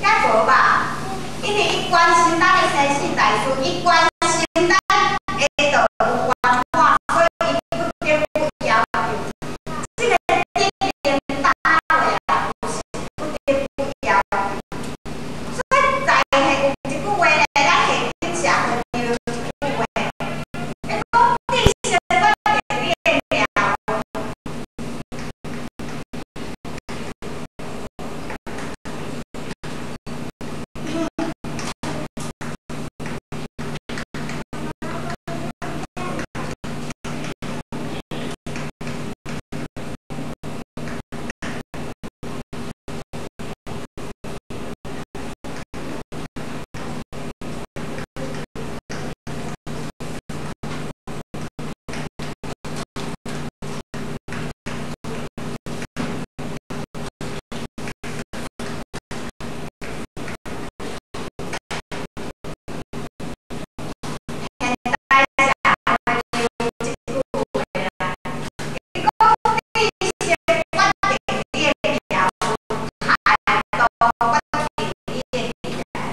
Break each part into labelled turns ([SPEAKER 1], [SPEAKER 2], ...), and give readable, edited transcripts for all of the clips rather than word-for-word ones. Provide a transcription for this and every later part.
[SPEAKER 1] 該無吧？因為伊關心咱的生死大事，伊關心咱的道路圓滿，所以伊不得不要求。這個德能打落啊，有時不得不要求。所以在下有一句話咧，咱現今社會就有一句話，伊講知識決定你的命運。現代社會就有一句話啦，伊講知識決定你的命運，態度決定你的未來。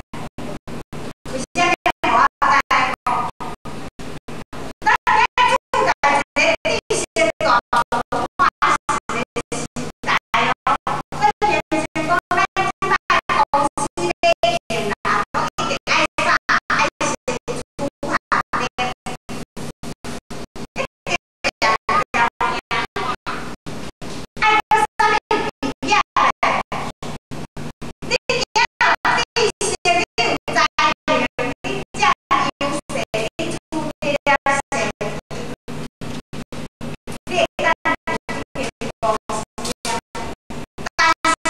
[SPEAKER 1] 為啥物予我按呢講？咱今仔處在一個知識大文化的時代哦，所以變成講咱這擺公司咧用人，攏一定愛啥愛先初學歷，一定條件，愛閣啥物畢業的？你今仔有知識，你有才能，你佔優勢，你處理了先機，你會當入這間公司啊。但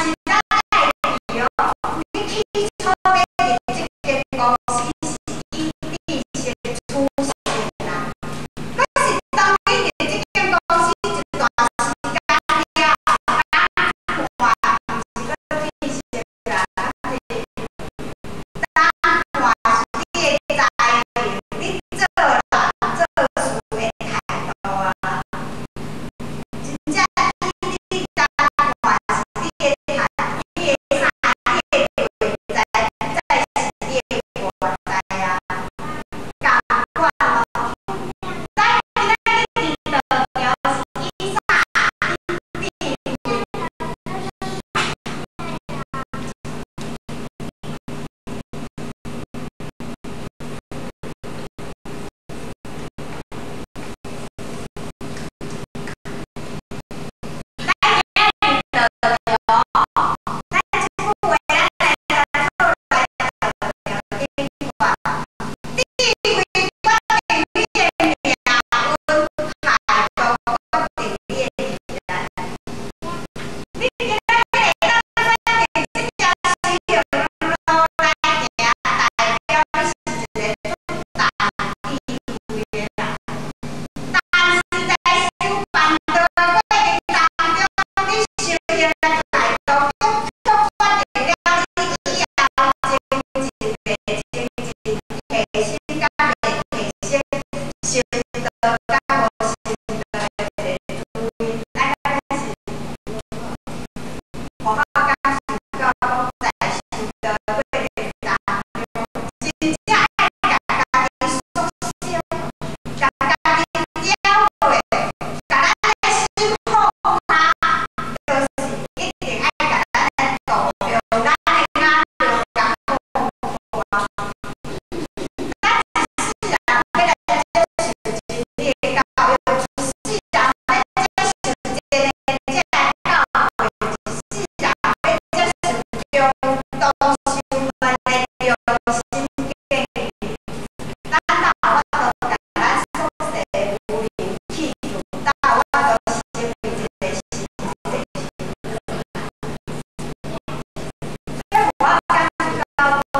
[SPEAKER 1] 是咱愛記哦，你起初欲入這間公司是以知識取勝啦。可是當你入這間公司一段時間了後，人看毋是閣知識啦，人看是你的才能，你做人做事的態度啊。真正以你人看是你的態，你的啥，你的內在，才是你的外在啊。仝款哦，咱今仔日佇道場是以啥？以智慧。咱今仔日佇道場，咱這句話咱來來做來道場頂懸。智慧決定你的命運，態度決定你的未來。你今仔日會當選擇這條修行路來行，代表你是一個足重智慧的人。但是在修辦道的過程當中，你修行的態度，卻決定了你以後精進袂精進，提升佮袂提升，修道佮無修道的一個主因。咱敢是，予我感受到講，在修道的過程當中，真正愛共家己縮小，共家己調落，共咱的心放下，就是一定愛共咱的度量，咱的眼量共放大。咱一世人欲來接受真理的教育，一世人欲接受真的這个教誨，一世人欲接受中道修觀的良心建議，咱哪有法度共咱俗世無明去除，哪有法度成為一個實際？所以我感受到講，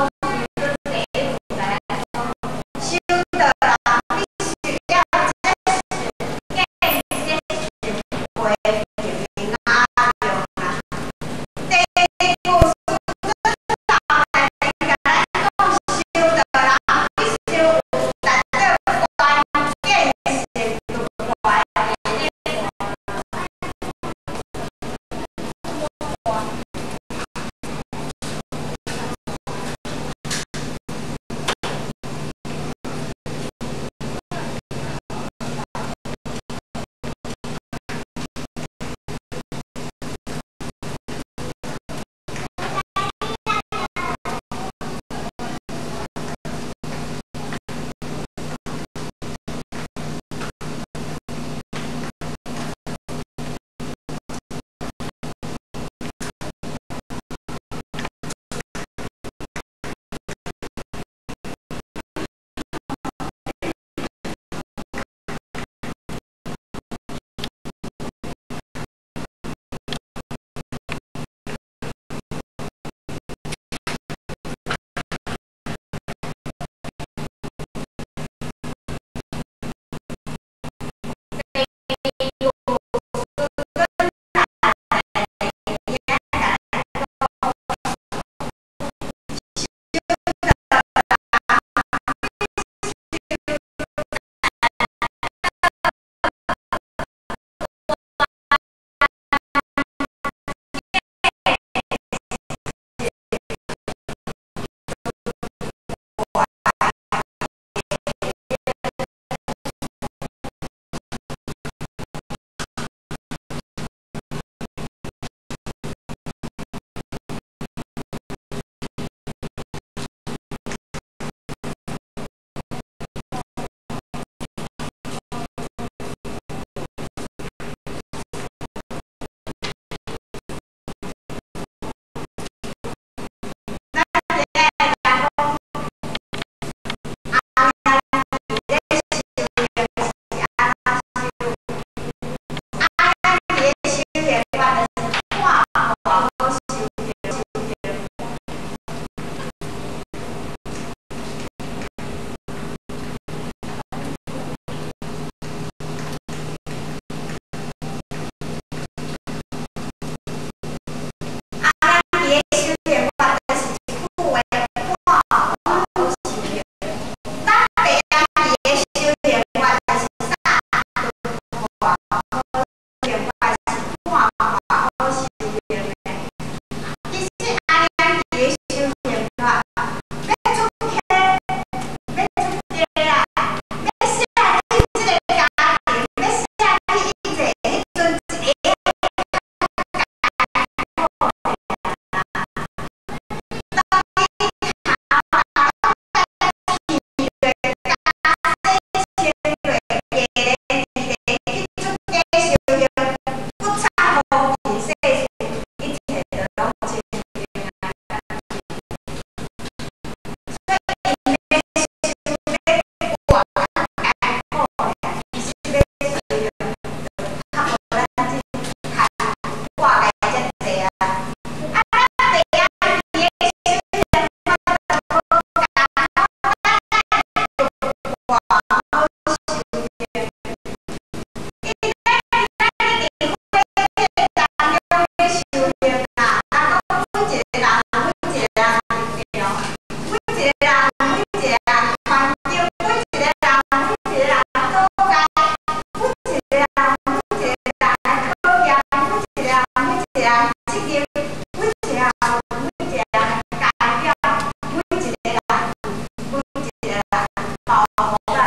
[SPEAKER 1] 包袱。